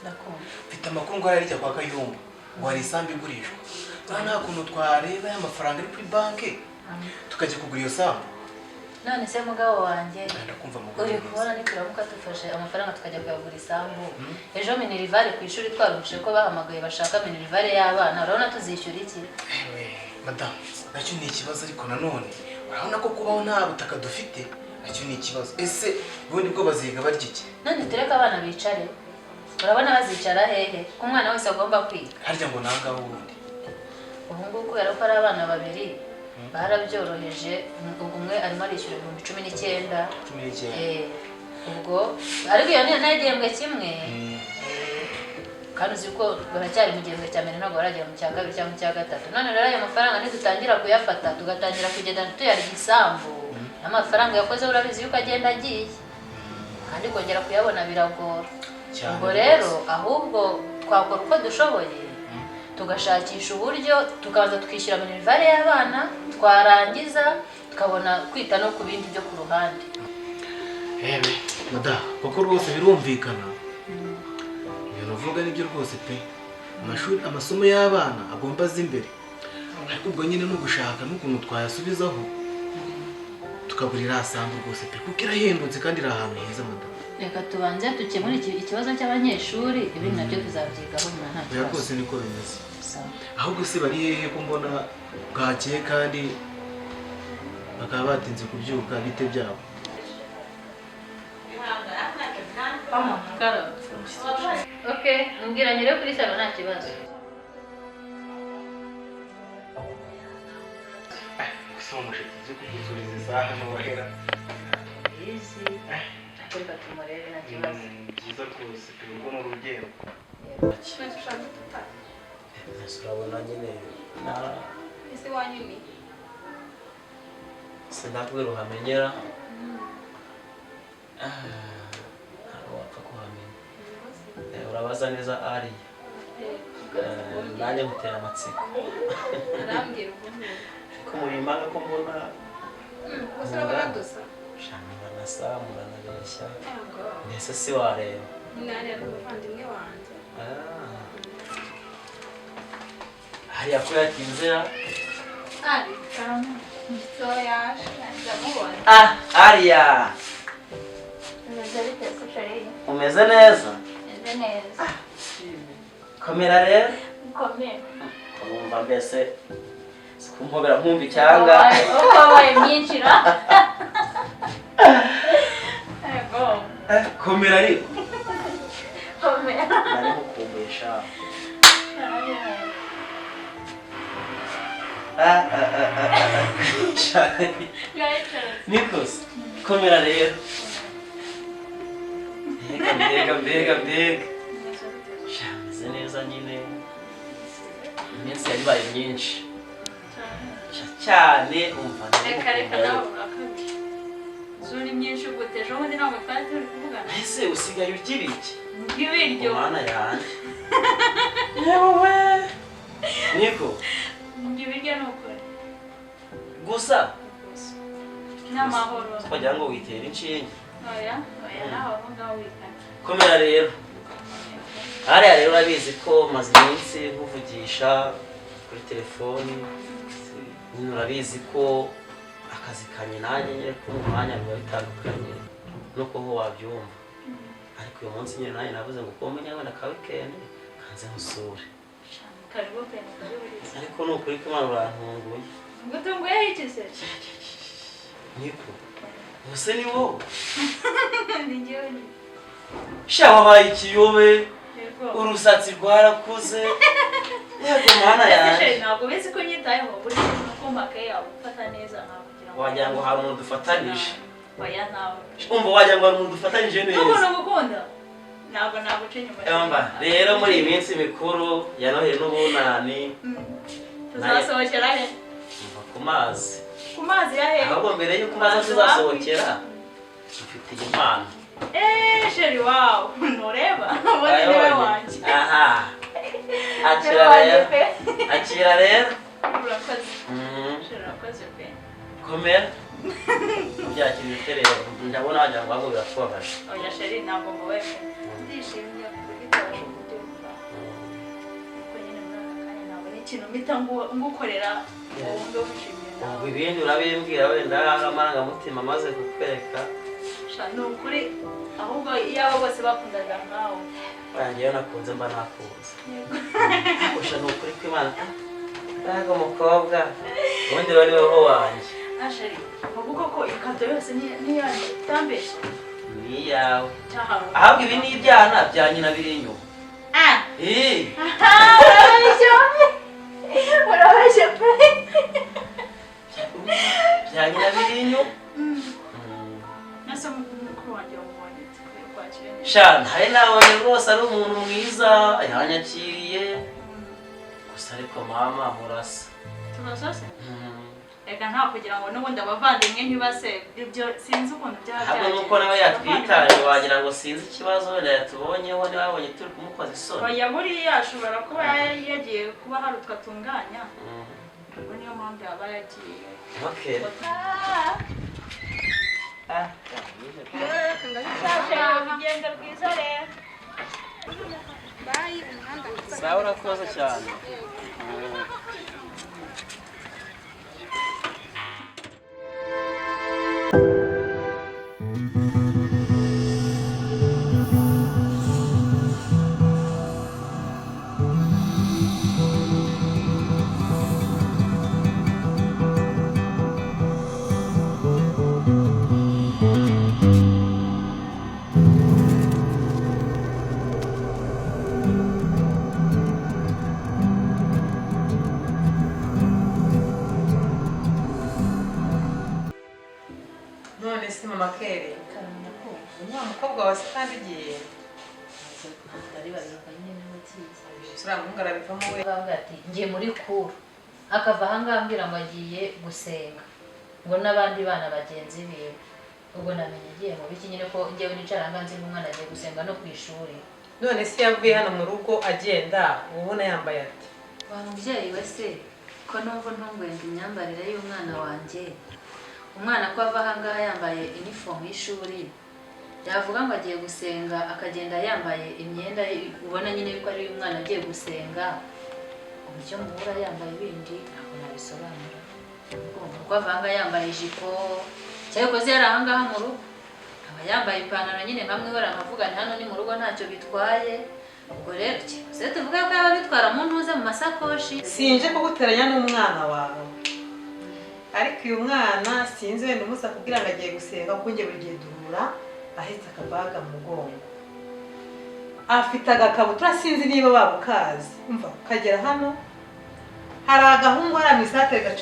Ndakumva. Mfite amakuru ngo hariya kwa Kayumba ngo hari isambu igurishwa. Nta kuntu twareba ya mafaranga ari kuri banki, tukajya kugura iyo sambu? None se mugabo wanjye, Ndakumva, mugore uri mwiza. kubona nituramuka dufashe amafaranga tukajya kuyagura isambu, ejo minerval ku ishuri twarumvise ko bahamagaye bashaka minerval y'abana, urabona tuzishyura iki? Ewe madamu, nacyo ni ikibazo, ariko nanone urabona ko kubaho nta butaka dufite nacyo ni ikibazo. Ese ubundi bwo baziga barya iki? None tureke abana bicare? Urabona bazicara hehe ko umwana wese agomba kwiga? Harya ngo nangaho ubundi? Ubu ngubu kubera ko ari abana babiri barabyoroheje, umwe arimo arishyura 19,000. 19? Ubwo ariko iyo ni nayo igihembwe kimwe. Kandi uzi ko baracyari mu gihembwe cya mbere, ntabwo baragera mu cya kabiri cyangwa mu cya gatatu. None rero ayo mafaranga nidutangira kuyafata tugatangira kugenda tuyarya isambu, n'amafaranga yakoze urabizi yuko agenda agiye, kandi kongera kuyabona biragora. Cyane Ubwo rero rwose. ahubwo twakora uko dushoboye tugashakisha uburyo tukabanza tukishyura minerval y'abana, twarangiza tukabona kwita no ku bindi byo ku ruhande. Yewe madamu, kuko rwose birumvikana ibintu uvuga nibyo rwose pe. Amashuri, amasomo y'abana agomba aza imbere, ariko ubwo nyine ni ugushaka n'ukuntu twayasubizaho tukagura iriya sambu rwose pe, kuko irahendutse kandi iri ahantu heza, madamu. Reka tubanze dukemure ikibazo cy'abanyeshuri, ibindi nabyo tuzabyigaho nyuma, nta Oya, kibazo. rwose niko bimeze. Sawa. Ahubwo se bari hehe ko mbona bwakeye kandi bakaba batinze kubyuka? Bite byabo? Karabo. Ok, mbwira nyure kuri salon, nta kibazo. Gusa umushyitsi uzi kugusuriza isaha n'uwahera. Bizi. Ariko reka tumurebe, nta kibazo. Byiza rwose pe, urwo ni urugendo. Mwese ushaka tutari. Ese urabona nyine na Ese wanyu ni Sinakubwira uhamenyera. Ah, ntabwo wapfa kuhamenya. Urabaza neza ariya. Nanjye nkutera amatsiko. Arambwira ubundi. Ko muri impanga ko mbona? Gusa urabona dusa. Sha, muranasa, muranabeshya. Ntabwo. Mbese si wareba? Nyine hariya ni umuvandimwe wanjye. Ah. Hariya ko yatinze ya? Ari umushyitsi we yaje, ndamubona. Ah, ariya. Umeze bite se, chéri? Umeze neza? Meze neza. Komera rero. Ukomere. Urumva mbese sikumpobera nkumva icyanga. Uko wabaye myinshi ra. Yego. Komera ariko. Komera. Nari nkukumbuye sha. Ah, ah, ah, ah, ah. Sha. Nikos, komera rero. Mbega, mbega, mbega, mbega. Sha, meze neza nyine. Iminsi yari ibaye myinshi. Sha, cyane umva nari Reka reka. nkukumbuye. Nawe urakabije. Zo ni myinshi gute? Ejo bundi ntabwo twari turi kuvugana. Ese usigaye urya ibiki? Nk'ibiryo. Mana yanjye. Yewe. Niko, Ibiryo ni ukuri. Gusa N'amahoro. twagira ngo witere inshinge. Oya, oya, nawe aho ngaho wikana. Komera rero. Hariya rero urabizi ko maze iminsi nkuvugisha kuri telefoni. Nyine urabizi ko akazi kanye nanjye nyine ko mu mwanya biba bitandukanye nuko ho wabyumva. Ariko uyu munsi nyine nanjye navuze ngo kuba munyabona ka weekend kanze nkusure. Karibu pe, karibu. Ariko ni ukuri ko Imana urantunguye. Ngutunguye iki se? Niko. Ubuse ni wowe? Ni njyewe nyine. Sha, wabaye ikiyobe. Yego. Urusatsi rwarakuze. Yego Mana Ese yanjye. chéri, ntabwo ubizi ko unyitayeho? Buri kintu uko mpakaye yawe ufata neza, ntabwo kugira ngo Wagira ngo hari umuntu dufatanije. Oya, nawe. Umva, wagira ngo hari umuntu dufatanije N'ukuntu neza. ngukunda ntabwo naguca inyuma. Umva, rero muri iyi minsi mikuru ya Noheli n'Ubunani Tuzasohokera he? Umva, ku mazi. Ku mazi ya he? Ahubwo mbere y'uko umaze tuzasohokera, mfitiye impano. Eee, chéri, wawe ntureba, ubundi niwe Wayibonye? wanjye. Aha, Niwe akira wanjye rero. pe. Akira rero. Urakoze. Chéri, urakoze pe. Komera, byakira ute rero? Ndabona wagira ngo ahubwo birakubabaje. Oya chéri, ntabwo mbabaye pe, ndishimye ku buryo utabasha kubyumva. ikintu mpita ngukorera wumve wishimye Ubwo nawe. Ibindi urabimbwira wenda hari amarangamutima amaze kukwereka. Sha, ni ukuri, ahubwo iyaba bose bakundaga nkawe. Wanjye nakunze mba nakunze gusa, ni ukuri kw'Imana. Ntabwo umukobwa ubundi rero ni wowe wanjye. Ah chéri, ubu koko ikado yose ni iyanjye, utambeshye? Ni iyawe. Cyahawe. Ahubwo ibi ni ibyana bya nyina biri inyuma. Ah. Eh, Urabeshye, urabeshye pe. Bya nyina biri inyuma. Nase mukuru wanjye wamubonye tukwiye kwakira neza. Sha, ntari nabonye rwose ari umuntu mwiza, yanyakiriye gusa, ariko mama murasa. Turasose. Reka, nta kugira ngo n'ubundi abavandimwe ntibase, ibyo sinzi ukuntu byaba. Ahubwo nuko nawe yatwitaje, wagira ngo sinzi ikibazo wenda yatubonyeho, niba yabonye turi kumukoza isoni. Oya, buriya ashobora kuba yari yagiye kuba hari utwo atunganya. Ubwo niyo mpamvu yaba yagiye. Okay. Ah. Urugendo rwiza rero. Bye, umuhanda mwiza. Sawa, urakoze cyane. None se mama Kere, wa mukobwa wa se kandi ugiye? Bari babivuga nyine n'abagiye. Uriya muhungu arabivamo we. Bavuga ati ngiye muri kuru, akava ahangaha ambwira ngo agiye gusenga ngo n'abandi bana bagenzi biwe. Ubwo namenye agiye mu biki nyine, ko njyewe nicara ahangaha nzi ngo umwana agiye gusenga no ku ishuri. None se yavuye hano mu rugo agenda, uba ubona yambaye ati? Wa mubyeyi we se, ko numva ntunguye ngo imyambarire y'umwana wanjye, umwana ko ava ahangaha yambaye inifomu y'ishuri, yavuga ngo agiye gusenga akagenda yambaye imyenda ubona nyine yuko ari umwana agiye gusenga, uburyo muhura yambaye ibindi ntabwo nabisobanura. Kuko ava ahangaha yambaye ijipo, cyangwa yari ahangaha mu rugo aba yambaye ipantaro nyine nkamwihora, nkavuga nti hano ni mu rugo ntacyo bitwaye. Ubwo rero se tuvuge ko yaba abitwara mu ntuze mu masakoshi? Sinje kuguteranya n'umwana wawe, ariko uyu mwana sinzi wenda umunsi akubwira ngo agiye gusenga, kuko njye buri gihe duhura ahetse akabaga mu mugongo, afite agakabutura, sinzi niba waba ukazi. Umva, ukagera hano hari agahungu hariya mu isantire gacuruza.